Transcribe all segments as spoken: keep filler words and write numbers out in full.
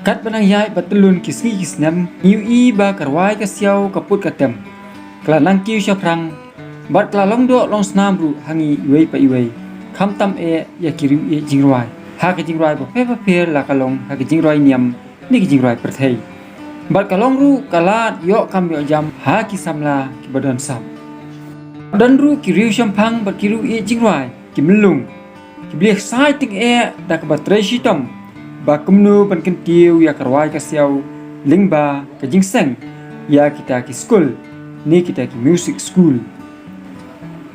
Katba nang ïaid bad tylli ki sngi ki snem, ngi ïohi ba ka rwai ka siaw, ka put ka tem, ka la nang kiew shaphrang bad ka la long doh long snam ruh ha ngi iwei pa iwei, khamtam eh ïa ki riew ïeit jingrwai. Ha ka jingrwai bapher bapher, la ka long ha ka jingrwai niam ne ka jingrwai pyrthei. Bad ka long ruh ka lad ïoh kam ïoh jam ha ki samla kiba don sap. Don ruh ki riew shemphang bad ki riew ïeit jingrwai ki myllung, kiba ïa ksai tyngeh da kaba trei shitom ba kumno ban kyntiew ïa ka rwai ka siaw lyngba ka jingseng ïa kita ki skul ne kita ki music school.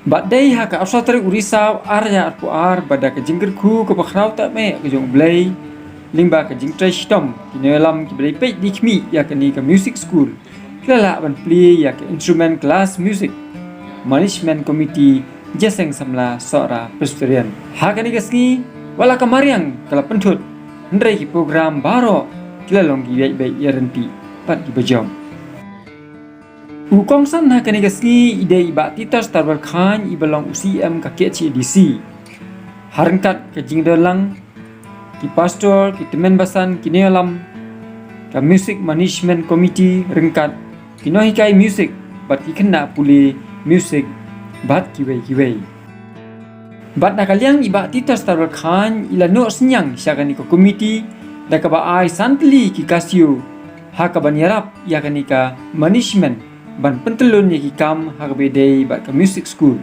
Bad dei ha ka arphew saw tarik u Risaw ar hajar arphew ar ba da ka jingkyrkhu kaba khraw tam eh ka jong U Blei, lyngba ka jingtrei shitom ki nongïalam kiba dei peit dei khmih ïa kane ka music school, ki la lah ban plie ïa ka Instrument Class Music Management Committee Jingïaseng Samla Sohra Presbyterian. Ha kane ka sngi, wat la ka mariang ka la pynthut, hynrei ki program baroh ki la long ki ïaid beit ïaid ryntih bad kiba jop. U kongsan ha kane ka sngi i dei i Bah Titos Tarbal Chyne, iba long u C E M ka K H A D C. Ha ryngkat ka jingdon lang ki pastor, ki tymmen basan, ki nongïalam ka Music Management Committee, ryngkat ki nonghikai music bad ki khynnah pule music bad kiwei kiwei. Bad na ka liang i Bah Titos Tarbal Chyne i la noh synñiang sha kane ka komiti da kaba ai san tylli ki casio ha kaban ïarap ïa kane ka management ban pyntyllun ïa ki kam ha kaba ïadei bad ka music school.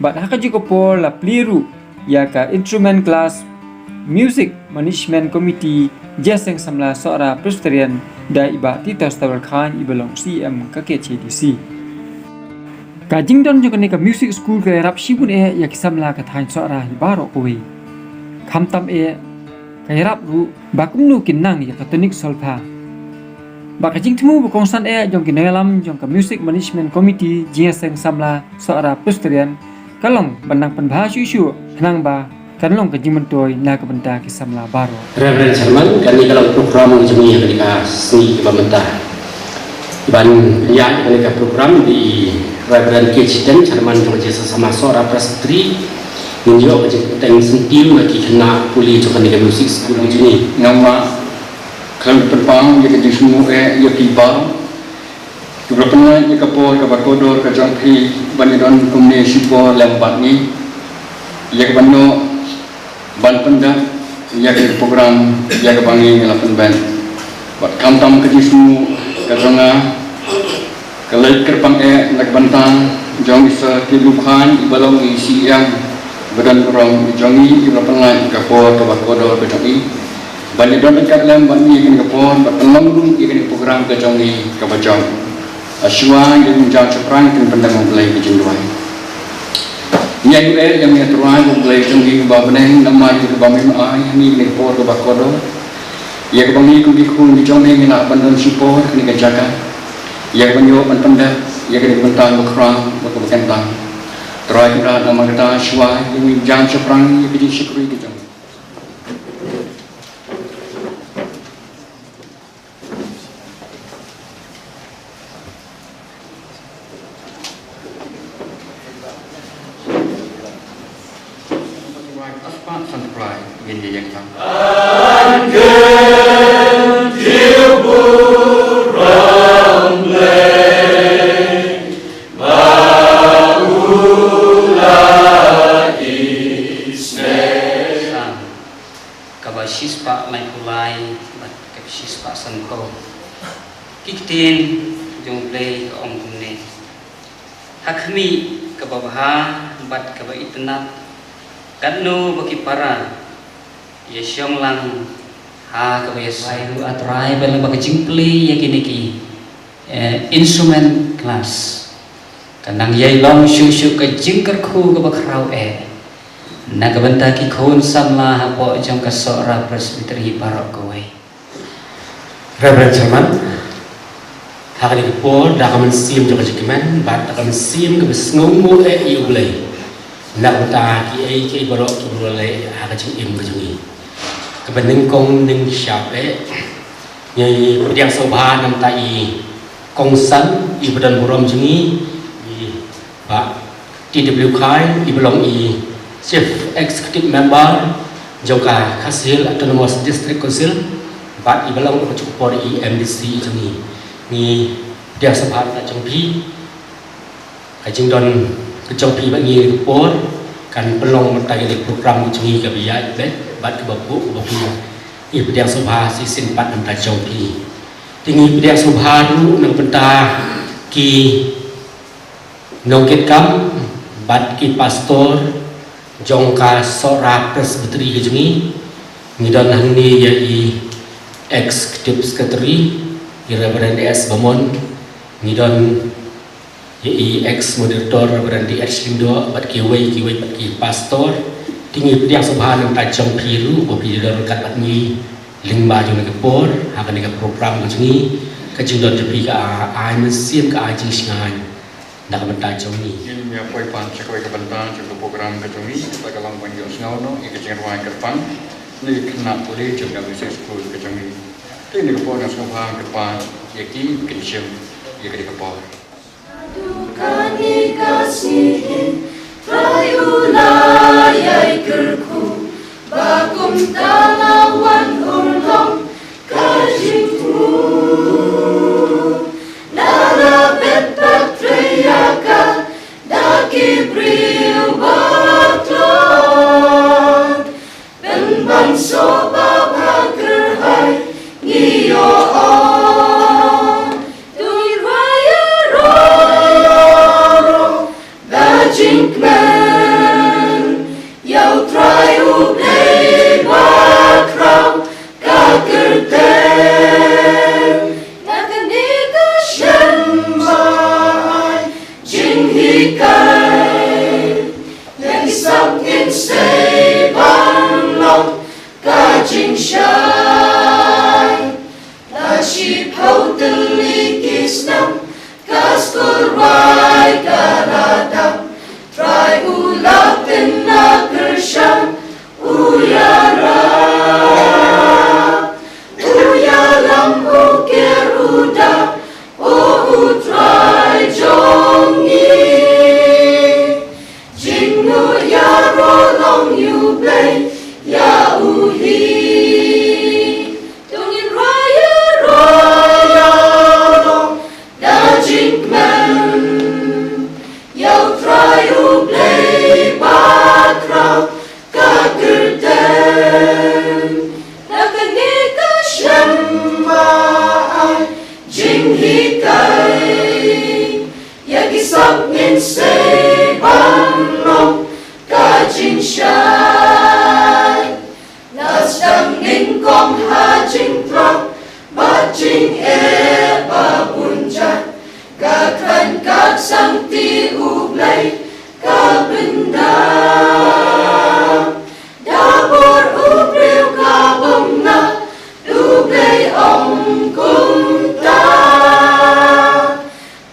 Bad ha kajuh ka por la plie ruh ïa ka Instrument Class Music Management Committee Jingïaseng Samla Sohra Presbyterian da i Bah Titos Tarbal Chyne, iba long C E M ka K H A D C. Ka jingdon jong kane ka music school ka ïarap shibun eh ïa ki samla ka thaiñ Sohra hi baroh kawei. Khamtam eh ka ïarap ruh ba kumno kin nang ïa ka tonic solfa. Ba ka jingthmu ba kongsan eh jong ki nongïalam jong ka Music Management Committee Jingïaseng Samla Sohra Presbyterian ka long ban nang pynbha shuh shuh, khnang ba kan long ka jingmyntoi na ka bynta ki samla baroh. Reverend Chairman, kane ka long program jong ngi ha kane ka sngi kaba mynta. Ban ïa kane ka program, i Reverend K. Chittend, Chairman jong ka Jingïaseng Samla Sohra Presbytery, ngin ïoh ka jingpynteng syntiew na ki khynnah pule jong kane ka music school jong ngi. Namar khlem pynpaw ïa ka jingsngew eh ïa phi baroh, kiba la pynlait ïa ka por kaba kordor ka jong phi ban ïadon kumne shipor lem bad ngi, ïa ka ban ïoh ban pyndep ïa ka program ïa kaba ngi la pynbeit. Bad khamtam ka jingsngew ka jong nga, ka leit kyrpang eh na ka bynta jong i Sir T. W. Chyne, iba long i C E M ba don burom jong ngi, iba la pynlait ïa ka por kaba kordor ka jong i ban ïadon ryngkat lem bad ngi ha kane ka por, bad pynlong ruh ïa kane ka program ka jong ngi kaba jop. Hashwa ïa ka jingjan shaphrang, kin pyndem, ong Blei, ka jingduwai. Ngi ïaroh eh ïa me, Trai, ong Blei jong ngi ba bneng, namar ïa kaba me ai ha ngi ha kane ka por kaba kordor, ïa kaba ngi kum ki khun ki jong me ngi lah ban don shipor ha kane ka jaka, ïa ka ban ïoh ban pyndep ïa kane ka bynta bakhraw bad kaba kyntang. Trai Kynrad, namar kata hashwa ïa me jan shaphrang ïa ka jingshakri ka jong ngi. Kaba shispah laiphew lai bad kaba shispah sanphew. Ki ktien jong U Blei ka ong kumne: Ha khmih kaba bha bad kaba itynnad, katno ba ki para ïa shong lang ha kaba ïa sai ruh, A Trai, ba lyngba ka jingplie ïa kine ki eh, instrument class, ka nang ïai long shuh shuh ka jingkyrkhu kaba khraw eh na ka bynta ki khun samla hapoh jong ka Sohra Presbytery baroh kawei. Reverend Chairman, ha kane ka por, da ka mynsiem jong ka jingkmen bad da ka mynsiem kaba sngewnguh eh ïa U Blei na ka bynta kiei kiei baroh kiba la leh ha ka jingim ka jong ngi, kaba nyngkong nyngshap eh, ngi pdiang sngewbha na ka bynta i kongsan iba don burom jong ngi, i Bah T. W. Chyne, iba long i Chief Executive Member jong ka Khasi Hills Autonomous District Council, Bad i ba long ka jong ka por i M D C jong ngi. Ngi pdiang sngewbha na jong phi. Ka jingdon ka jong phi bad ngi ka por kan pynlong mynta ïa ka program ka jong ngi kaba ïaid beit bad kaba buh kaba phi. Ngi pdiang sngewbha shisien pat na bynta jong phi. Te ngi pdiang sngewbha ruh na ka bynta ki nongkitkam bad ki pastor jong ka Sohra Presbytery ka jong ngi. Ngi don hangne ïa i Executive Secretary, i Reverend S Bamon. Ngi don ïa i ex moderator Reverend D H Lyngdoh bad kiwei kiwei bad ki pastor. Te ngi pdiang sngewbha na ka bynta jong phi ruh ba phi don ryngkat bad ngi lyngba jong kane ka por ha kane ka program ka jong ngi. Ka jingdon jong phi ka ai mynsiem, ka ai jingshngaiñ na ka bynta jong ngi. Ngin ïa poi pan sha kawei ka bynta jong ka program ka jong ngi, kaba ka long ban ïohsngew noh ïa ka jingrwai kyrpang na ka khynnah pule jong ka Music School ka jong ngi. Te na ka por nga sngewbha kyrpad ïa ki ba kin shim ïa kane ka por. Kane ka sngi Trai u la ïai kyrkhu ba kumta la wan urlong ka jingthmu. La la bet pat trei ïa ka da ki briew ba tlot. Pynban sngewbha ba kyrhai ngi ïoh. To ngin rwai ïaroh da jingkmen ïa u Trai U Blei bakhraw ka kyrteng. Na kane ka snem ba ai jinghikai ïa ki sap ngin sei ban long ka jingshai. La shiphew tylli ki snem ka skul rwai ka la dam. Trai u la pynkyrshan, u ïarap, u ïalam, u ker, u da, o u Trai jong ngi. Jingmut ïaroh long ïa U Blei ïa u hi. To ngin rwai ïaroh da jingkmen ïa U Trai U Blei bakhraw ka kyrteng. Na kane ka snem ba ai jinghikai ïa ki sap ngin sei ban long ka jingshai. La sdang nyngkong ha jingthrang bad jingeh ba bun jait. Ka kren ka sangti U Blei ka pyndap. Da bor u briew ka bym nang, U Blei ong kumta.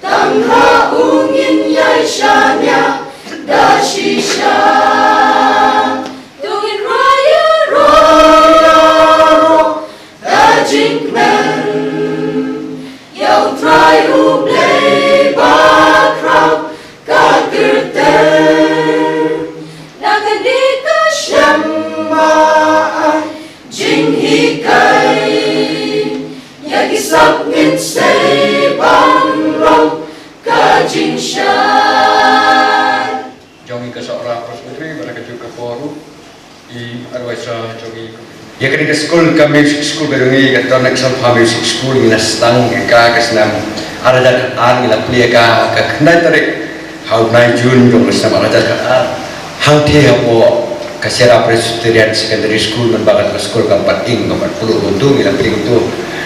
Tang ha u ngin ïai shaniah da shisha. To ngin rwai ïaroh da jingkmen ïa U Trai U Blei bakhraw ka kyrteng. Na kane ka snem ba ai jinghikai ïa ki sap ngin sei ban long ka jingshai. Jong ngi ka Sohra Presbytery, bad ha kajuh ka por ruh i advisor jong ngi. Ïa kane ka skul, ka music school ka jong ngi, ka Tonek Salpa Music School, ngi la sdang ïa ka ka snem ar hajar khatar, ngi la plie ïa ka ha ka khyndai tarik ha u bnai June jong ka snem ar hajar khatar. Hangtei hapoh ka Sohra Presbyterian Secondary School, mynba kata ka skul kam pat ing, kam pat phuh kumto, ngi la plie kumto.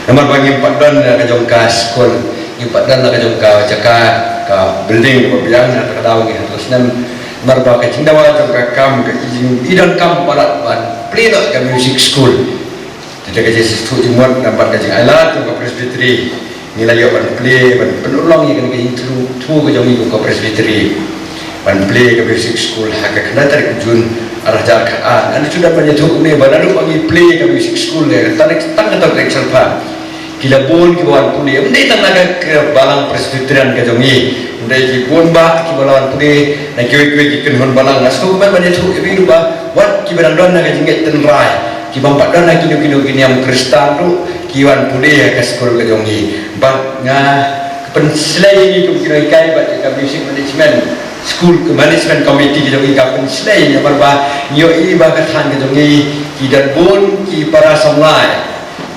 Namar ba ngim pat don la ka jong ka skul, ngim pat don la ka jong ka jaka, ka building kaba biang, na kata ka daw ngi, ha kata ka snem, namar ba ka jingdawa jong ka kam, ka i jing, i donkam palat ban plie noh ka music school. Te da ka jingsngewthuh jingmut namar ka jingailad jong ka Presbytery, ngi la ïoh ban plie, ban pynurlong ïa kane ka jingthmu, thmu ka jong ngi kum ka Presbytery, ban plie ka music school ha ka khyndai tarik June ar hajar khatar. Ngan shu dep ban ïathuh kumne ba naduh ba ngi plie ka music school, ïa ka tarik, tang ka Tonek Salpa, ki la bun kiba wan pule, ym dei tang na ka, ka balang Presbyterian ka jong ngi, ym dei, ki bun bah kiba la wan pule na kiwei kiwei ki kynhun balang. Nga sngewkmen ban ïathuh ïa phi ruh ba wat kiba dang don ha ka jingngeit tynrai, ki bym pat don ha kino kino ki niam Khristan ruh, ki wan pule ha ka skul ka jong ngi. Bad nga pynslei ngi kum ki nonghikai bad ka music management, school management committee ka jong ngi ka pynslei namar ba ngi ïohi ba ka thaiñ ka jong ngi ki don bun ki para samla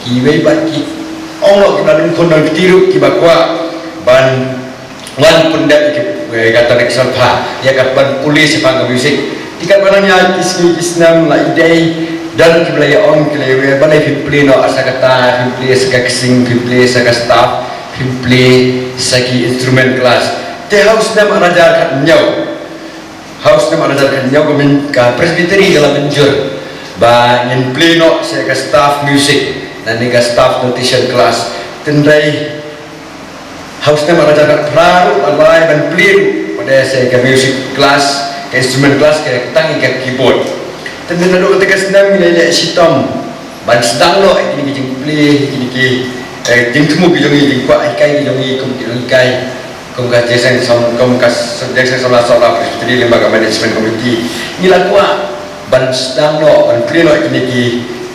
kiwei bad ki ong noh ki don khun don kti ruh kiba kwah ban wan pyndep ïa ka, ïa ka tarik solfa ïa ka ban pule shaphang ka music. Te katba nang ïa ki sngi ki snem la i dei don kiba la ïa ong ki la ïa wei balei phim plie noh sa kata, phim plie sa ka ksing, phim plie sa ka staff, phim plie sa ki instrument class. Te ha u snem ar hajar khathynñiew, ha u snem ar hajar khathynñiew ka min ka presbytery ka la mynjur ba ngin plie noh sa ka staff music lane ka staff notation class. Hynrei ha u snem ar hajar khatphra ruh la ai ban plie ruh pat sa ka music class, ka instrument class, ka tang ïa ka keyboard. Te naduh kata ka snem ngi la leh shitom ban sdang noh ïa kine ki jingplie, ïa kine ki, eh, jingthmu ki jong ngi, jingkwah hikai ki jong ngi kum ki nonghikai, kum ka Jingïaseng Sam, kum ka Jingïaseng Samla Sohra Presbytery lyngba ka management committee. Ngi la kwah ban sdang noh, ban plie noh ïa kine ki,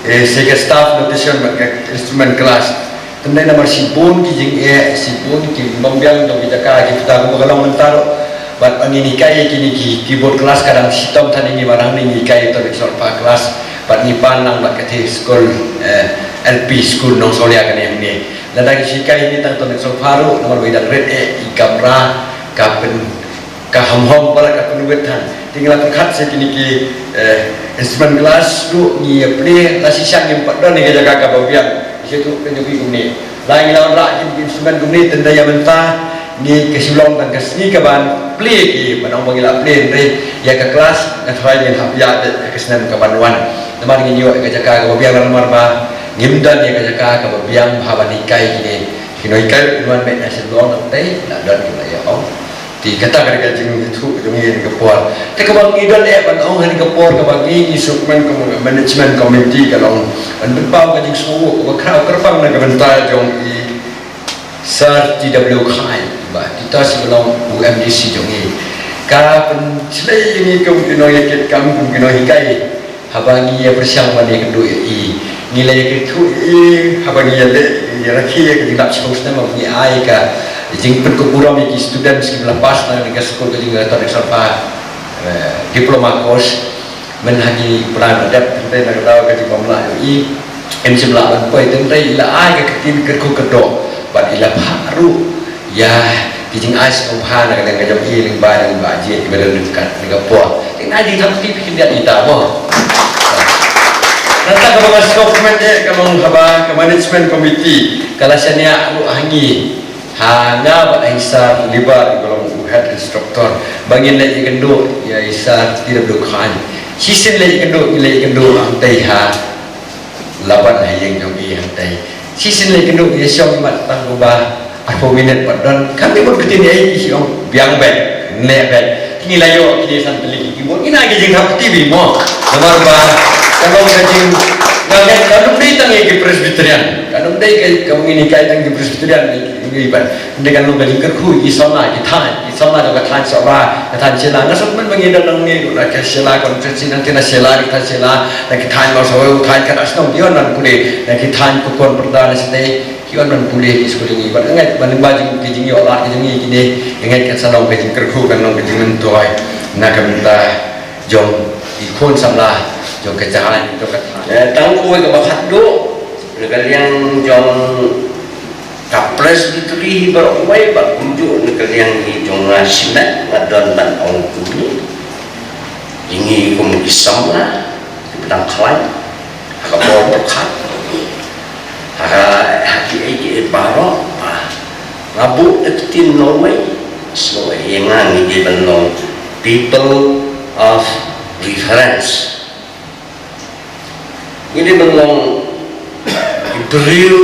eh, sa ka staff notation bad ka instrument class. Te namar shibun ki jingeh, shibun ki bym biang jong ki jaka ki puta kumba ka long mynta ruh. Bad ba ngin hikai ïa kine ki keyboard class ka dang shitom than ïa ngi ba dang ngi hikai ïa ka tarik solfa class. Bad ngi pan lang bad kata skul, eh, L P skul Nongsawlia kane hangne. Lada ki hikai ïa ngi tang tarik solfa ruh namar ba i dang rit eh i kamra ka pyn ka hom hom ba la ka pynwit than. Te ngi la pyrkhat sa kine ki, eh, instrument class ruh ngi ïa plie la shisha ngim pat don ïa ka jaka kaba biang. Shisha tu ka jong ngi kumne. La ngi la wanrah kine ki instrument kumne te ynda ïa mynta ngi ka shu long tang ka sngi kaban plie ki ban ong ba ngi la plie hynrei ïa ka class nga tharai ngin hap ïa ka snem kaban wan. Namar ngin ïoh ïa ka jaka kaba biang namar ba ngim don ïa ka jaka kaba biang ba hap ban hikai kine. Ki nonghikai ruh kin wan beit na Shillong tang te la don ki la ïa ong. Te kata ka dei ka jingithuh jong ngi ha kane ka por. Te kaba ngi don eh ban ong ha kane ka por kaba ngi ngi sngewkmen kum ka management committee ka long ban pynpaw ka jingsngewnguh kaba khraw kyrpang na ka bynta jong i Sir T W Chyne ba kita shi ka long u M D C jong ngi. Ka pynshlei ïa ngi kum ki nongïakit kam kum ki nonghikai. Haba ngi ïa pyrshang ban ïakynduh ïa i, ngi la ïakynduh ïa i, haba ngi ïa leh ïa rakhe ïa ka jinglap shiphew snem, haba ngi ai ka jingpynkup burom ïa ki students kiba la pass na ka skul ka jong ngi, ka dei ka sorpa, eh, diploma course. Mynta ha ki plan ba dep, tynrai na ka daw ka jingbym lah ïa i, em shym lah ban poi, tynrai i la ai ka ktien kyrkhu kyrdoh bad i la phah ruh ïa ki jingai sngewbha na ka liang ka jong i lyngba i lyngba jia iba don ryngkat na ka por. Te nga jingthap kti phi khyndiat ita mo. Nangta kaba nga sngewkmen eh ka long haba ka management committee ka la shaniah ruh ha ngi, ha nga bad ha i Sir Libar iba long u head instructor ba ngin leit ïakynduh ïa i Sir T W Chyne. Shisien leit ïakynduh, leit ïakynduh hangtei ha Laban ha ïing jong i hangtei. Shisien leit ïakynduh ïa shong mat tang kumba arphew minit pat don. Kam dei ban ktien ïa i, ki ong biang beit, neh beit. Ngi la ïoh kine san tylli ki keyboard. Ngi na ki jingthap kti beit mo. Namar ba ka long ka jing, nga ngeit kam dei tang ïa ki Presbyterian. Kam dei ka, ka ngi ni kai tang ki Presbyterian ngi, ngi ban. Ngi kan long ka jingkyrkhu ïa ki samla, ki thaiñ, ki samla jong ka thaiñ Sohra, ka thaiñ Shella. Nga sngewkmen ba ngi don nangne ruh na ka Shella conference, nangta na Shella, ka thaiñ Shella, na ki thaiñ Mawsawe, thaiñ Kadarsnong, ki wan ban pule, na ki thaiñ Kukuon Pyrda, na shatei, ki wan ban pule ki skul jong ngi. Bad nga ngeit ba lyngba jong ki jingïoh lad ki jong ngi kine, nga ngeit kan sa long ka jingkyrkhu, kan long ka jingmyntoi na ka bynta jong ki khun samla jong ka jaka, jong ka thaiñ. Eh, tang kawei kaba khatduh na ka liang jong ka Presbytery hi baroh kawei bad kumjuh na ka liang hi jong nga shimet nga don ban ong kumne. Ïa ngi kum ki samla kiba dang khlaiñ ha ka bor pyrkhat, ha ka, ha kiei kiei baroh, ba nga buh da ka ktien Norway, sngewbha ïa nga ngi dei ban long people of reference. Ngi dei ban long ki briew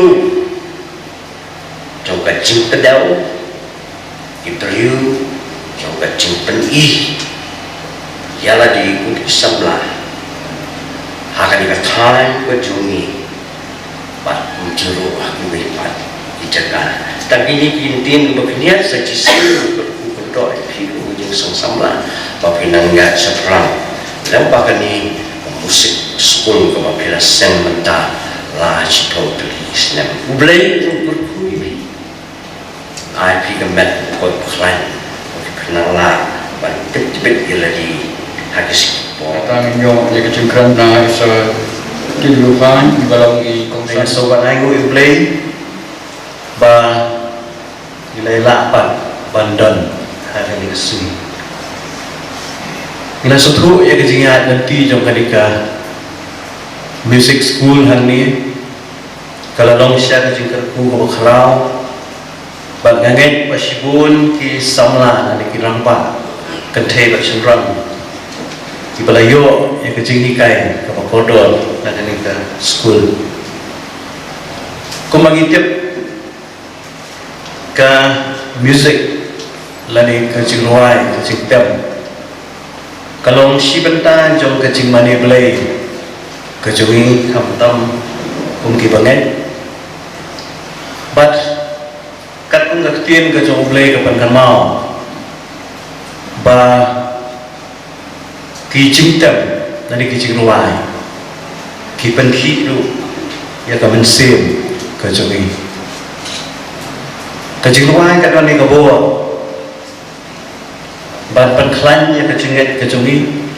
jong ka jingpyndew, ki briew jong ka jingpyni ïa lade kum ki samla ha kane ka thaiñ ka jong ngi bad kumjuh ruh ha kiwei pat ki jaka. Tang kine ki ktien ba khyndiat sa shisien kyrkhu kyrdoh ïa phi kum ki jingsngew samla ba phi nang ïaid shaphrang. Lem bad kane ka music school kaba phi la seng mynta. La shi thaw tylli ki snem. U Blei u kyrkhu ïa phi. Ai phi ka met u koit u khlaiñ. Phi nang lah ban tip tip ïa lade ha ki sngi por. Kata ngin ïoh ïa ka jingkren na i Sir Tylliu Khan, i ba long i kongsan. Ngi sngewbha ai nguh ïa u Blei ba ngi la ïa lah pat ban don ha kane ka sngi. Ngi la sngewthuh ïa ka jingïaid lynti jong kane ka music school hangne. Ka la long sha ka jingkyrkhu kaba khraw. Bad nga ngeit ba shibun ki samla lane ki rangbah kynthei bad shynrang kiba la ïoh ïa ka jinghikai kaba kordor na kane ka skul. Kumba ngi tip, ka music lane ka jingrwai, ka jingtem, ka long shi bynta jong ka jingmane Blei ka jong ngi, khamtam kum ki bangeit. Bad katkum ka ktien ka jong U Blei ka pynkynmaw ba ki jingtem lane ki jingrwai ki pynkhih ruh ïa ka mynsiem ka jong ngi. Ka jingrwai ka don ïa ka bor ban pynkhlaiñ ïa ka jingngeit ka jong ngi.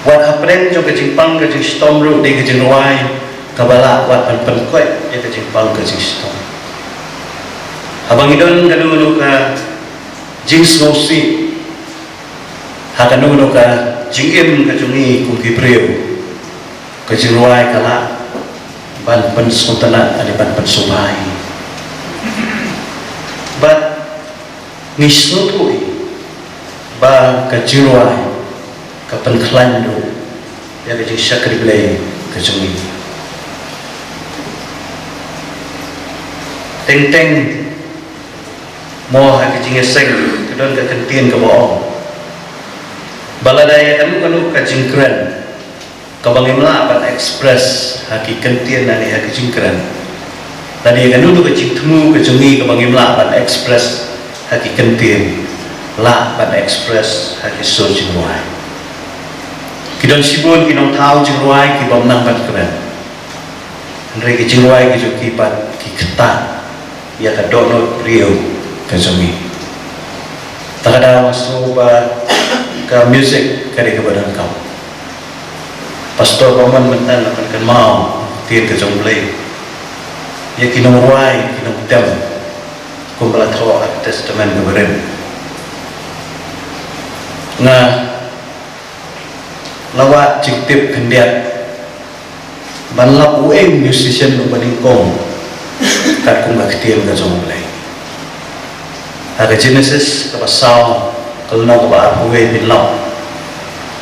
Wat hapdeng jong ka jingpang ka jingshitom ruh dei ka jingrwai kaba lah wat ban pynkoit ïa ka jingpang ka jingshitom. Haba ngi don kano kano ka jingsngewsih ha kano kano ka jingim ka jong ngi kum ki briew, ka jingrwai ka lah ban pynsngewtynnat lane ban pynsngewbha ïa ngi. Bad ngi sngewthuh ba ka jingrwai ka pynkhlaiñ ruh ïa ka jingshakri Blei ka jong ngi. Teng teng mo ha ka jingïaseng ka don ka kyntien kaba ong ba lada ïa kano kano ka jingkren kaba ngim lah ban express ha ki kyntien lane ha ki jingkren, lane ïa kano kano ka jingthmu ka jong ngi kaba ngim lah ban express ha ki kyntien, lah ban express ha ki sur jingrwai. Ki don shibun ki nongthaw jingrwai kiba ym nang ban kren. Hynrei ki jingrwai ki jong ki pat ki ktah ïa ka dohnud briew ka jong ngi. Ta ka daw nga sngew ba ka music ka dei kaba donkam. Pastor Bowman mynta la pynkynmaw ktien ka jong U Blei ïa ki nongrwai, ki nongtem, kumba la thoh ha ka Testament kaba rim. Nga la wad jingtip khyndiat ban lap uei u musician uba nyngkong katkum ka ktien ka jong U Blei. Ha ka Genesis kaba saw, ka lynnong kaba arphew wei, phin lap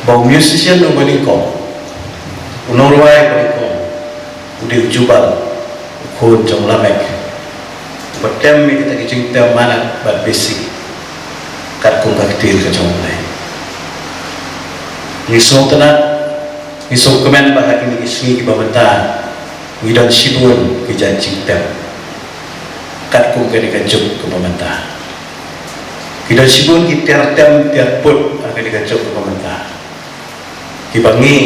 ba u musician uba nyngkong, u nongrwai uba nyngkong, u dei u Jubal, u khun jong u Lamek, uba tem ïa kita ki jingtem Manat bad Bisi katkum ka ktien ka jong U Blei. Ngi sngewtynnat, ngi sngewkmen ba ha kine ki sngi kiba mynta ngi don shibun ki jait jingtem katkum kane ka juk kaba mynta. Ngi don shibun ki tiar tem tiar put ha kane ka juk kaba mynta, kiba ngi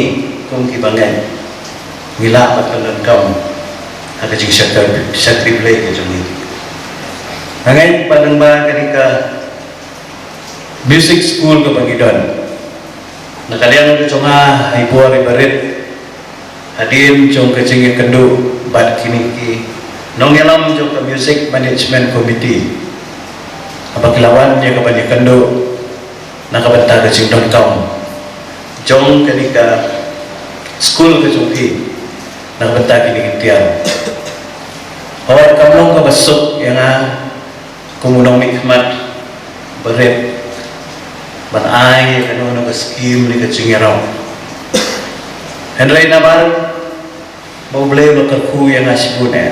kum ki bangeit ngi lah ban pyndonkam ha ka jingshakri, shakri Blei ka jong ngi. Nga ngeit ba lyngba kane ka music school kaba ngi don, na ka liang ka jong nga ha i bor iba rit, hadien jong ka jingïakynduh bad kine ki nongïalam jong ka Music Management Committee, haba ki la wan ïa ka ban ïakynduh na ka bynta ka jingdonkam jong kane ka skul ka jong phi na ka bynta kine ki tiar. Hooid, kam long kaba suk ïa nga kum u nongmihkhmat barit ban ai ïa kano kano ka skim ne ka jingïarap. Hynrei namar ba U Blei u la kyrkhu ïa nga shibun eh,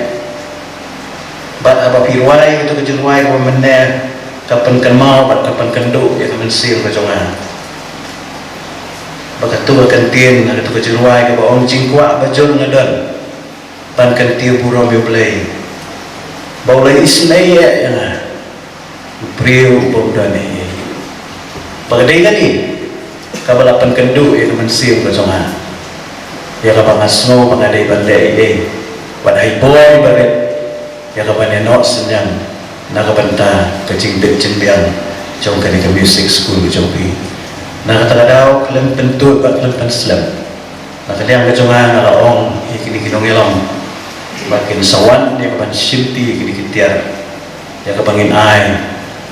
bad haba phi rwai kato ka jingrwai kaba mynne, ka pynkynmaw bad ka pynkynduh ïa ka mynsiem ka jong nga. Ba kato ka kyntien, kato ka jingrwai kaba ong, jingkwah ba jur nga don ban kyntiew burom ïa U Blei ba u la isynei ïa nga, u briew uba ym don ei ei. Ba ka dei kane kaba la pynkynduh ïa ka mynsiem ka jong nga. ïa kaba nga sngew ba nga dei ban leh ei ei, bad ha i bor i barit ïa kaban ïa noh synñiang na ka bynta ka jingbit jingbiang jong kane ka music school jong phi. Na kata ka daw, khlem pyntud bad khlem pynslem, na ka liang ka jong nga, nga la ong ïa kine ki nongïalam ba kin sa wan ïa kaban shimti ïa kine ki tiar ïa kaba ngin ai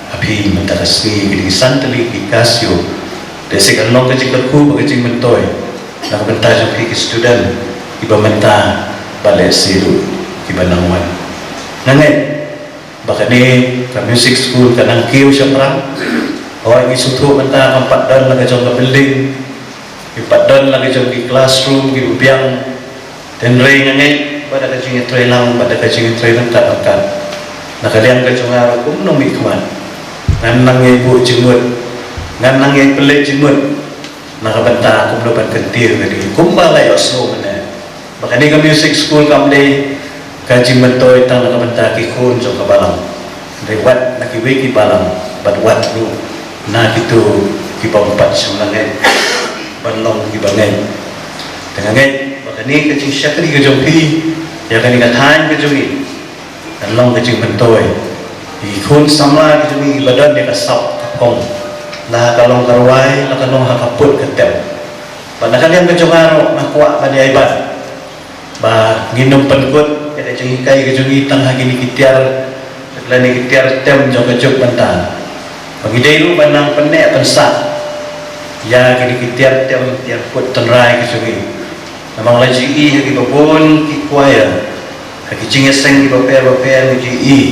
ha phi mynta ka sngi, kine ki san tylli ki Casio. Te sa kan long ka jingkyrkhu bad ka jingmyntoi na ka bynta jong phi ki student kiba mynta bad lehse ruh kiba nang wan. Nga ngeit ba kane ka music school ka nang kiew shaphrang. Hooid, ngi sngewthuh mynta kam pat don la ka jong ka building, kim pat don la ka jong ki classroom kiba biang. Hynrei nga ngeit ba da ka jingïatreilang, ba da ka jingïatrei ryngkat ryngkat, na ka liang ka jong nga ruh kumno mih khmat, ngan nang ïai buh jingmut, ngan nang ïai pynleit jingmut na ka bynta kumno ban kyntiew ïa kane, kumba la ïohsngew mynne ba kane ka music school kam dei ka jingmyntoi tang na ka bynta ki khun jong ka balang, hynrei wat na kiwei ki balang bad wat ruh na kito ki bym pat shym la ngeit ban long kiba ngeit. Te nga ngeit ba kane ka jingshakri ka jong phi ïa kane ka thaiñ ka jong ngi kan long ka jingmyntoi ïa ki khun samla ka jong ngi kiba don ïa ka sap ka phong, la ka long ka rwai, la ka long ha ka put ka tem. Bad na ka liang ka jong nga ruh nga kwah ban ïai ban ba ngin ym pynkut ïa ka jinghikai ka jong ngi tang ha kine ki tiar, lane ki tiar tem jong ka juk mynta. Ba ngi dei ruh ban nang pynneh pynsah ïa kine ki tiar tem, tiar put tynrai ka jong ngi. Namar la ju ïohi ha kiba bun ki choir, ha ki jingïaseng kiba pher ba pher, ngi ju ïohi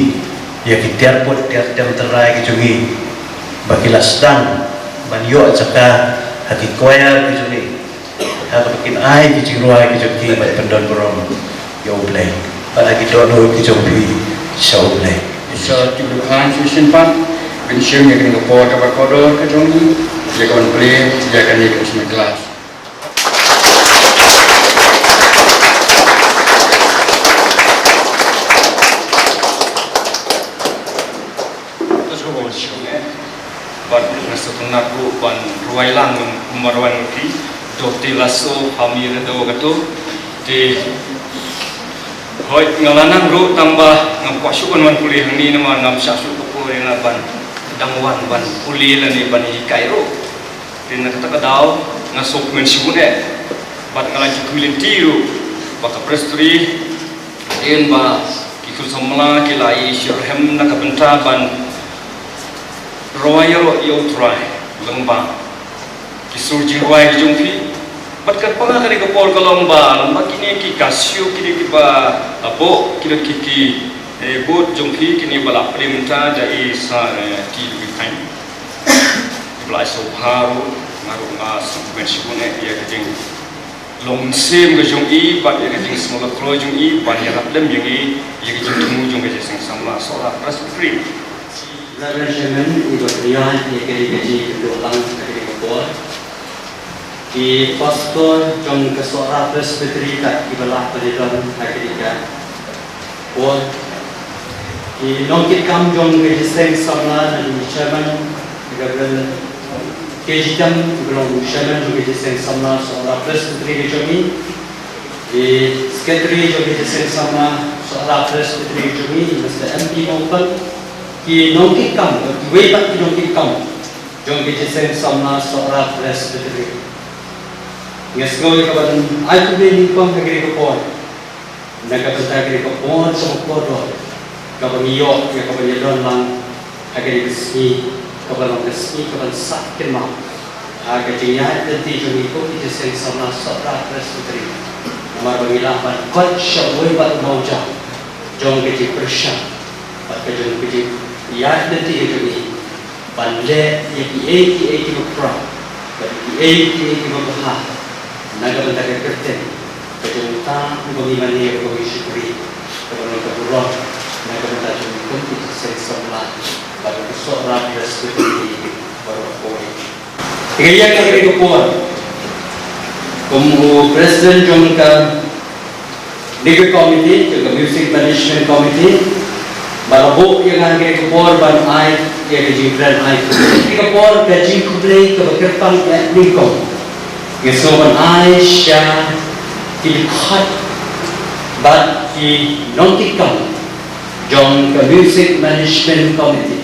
ïa ki tiar put tiar tem tynrai ka jong ngi ba ki la sdang ban ïoh jaka ha ki choir ka jong ngi, ha kaba kin ai ki jingrwai ki jong ki ban pyndonburom ïa U Blei, bad ha ki dohnud ki jong phi sha U Blei. Sa ki bru khan shu shin pat, ban shim ïa kane ka por kaba kordor ka jong ngi ïa kaban plie ïa kane ka jingklas. Bad nga sngewtynnat ruh ban rwai lang kumba rwai ngut ki, Dr. Lasso, Hami Redo kato. Te hooid, nga la nang ruh tang ba ngam kwah shuh ban wan pule hangne namar ngam shah shuh ka por ïa nga ban dang wan ban pule lane ban hikai ruh. Te na kata ka daw nga sngewkmen shibun eh. Bad nga la ju kmen lynti ruh ba ka presbytery, hadien ba ki khun samla ki la ïasyrhem na ka bynta ban rwai ïaroh ïa U Trai lyngba ki sur jingrwai ki jong phi. Bad kyrpang ha kane ka por ka long ba lem bad kine ki Casio, kine kiba la buh, kine ki ki, eh, board jong phi, kine ba la plie mynta da i Sir, eh, T. Lwin Khan, ba la ai sngewbha ruh, nga ruh nga sngewkmen shibun eh ïa ka jing long mynsiem ka jong i bad ïa ka jingsngewlyngngoh jong i ban ïarap lem ïa ngi ïa ka jingthmu jong ka Jingïaseng Samla Sohra Presbytery. Reverend Chairman, i ba pynïaid ïa kane ka jingïakynduh lang ha kane ka por. Ki pastor jong ka Sohra Presbytery kat kiba lah ban ïadon ha kane ka por. Ki nongkitkam jong ka Jingïaseng Samla, na ka Chairman, Reverend K G Tam, kiba long u Chairman jong ka Jingïaseng Samla Sohra Presbytery ka jong ngi. Ki Secretary jong ka Jingïaseng Samla Sohra Presbytery ka jong ngi, Mister M P Mawphlang. Ki nongkitkam, kiwei pat ki nongkitkam jong ka Jingïaseng Samla Sohra Presbytery. Nga sngew ïa kaban ai khublei nyngkong ha kane ka por. Na ka bynta kane ka por kaba kordor kaba ngi ïoh ïa kaban ïadon lang ha kane ka sngi, kaba long ka sngi kaban sah kynmaw ha ka jingïaid lynti jong ngi kum ki Jingïaseng Samla Sohra Presbytery. Namar ba ngi lah ban koit sha uwei pat u mawjam jong ka jingpyrshang bad ka jong ka jingïaid lynti ka jong ngi ban leh ïa kiei kiei kiba khraw bad kiei kiei kiba bha na ka bynta ka kyrteng ka jong uta uba ngi mane, uba ngi shakri, kaba long ka burom na ka bynta jong ngi kum ki Jingïaseng Samla bad ka Sohra Presbytery baroh kawei. Te ïa kane ka por, kum u President jong ka Legal Committee, jong ka Music Management Committee, ba la buh ïa nga ha kane ka por ban ai ïa ka jingkren ai khublei. Kane ka por ka jingkhublei kaba kyrpang eh nyngkong nga sngew ban ai sha Ki dkhot bad ki nongkitkam jong ka Music Management Committee.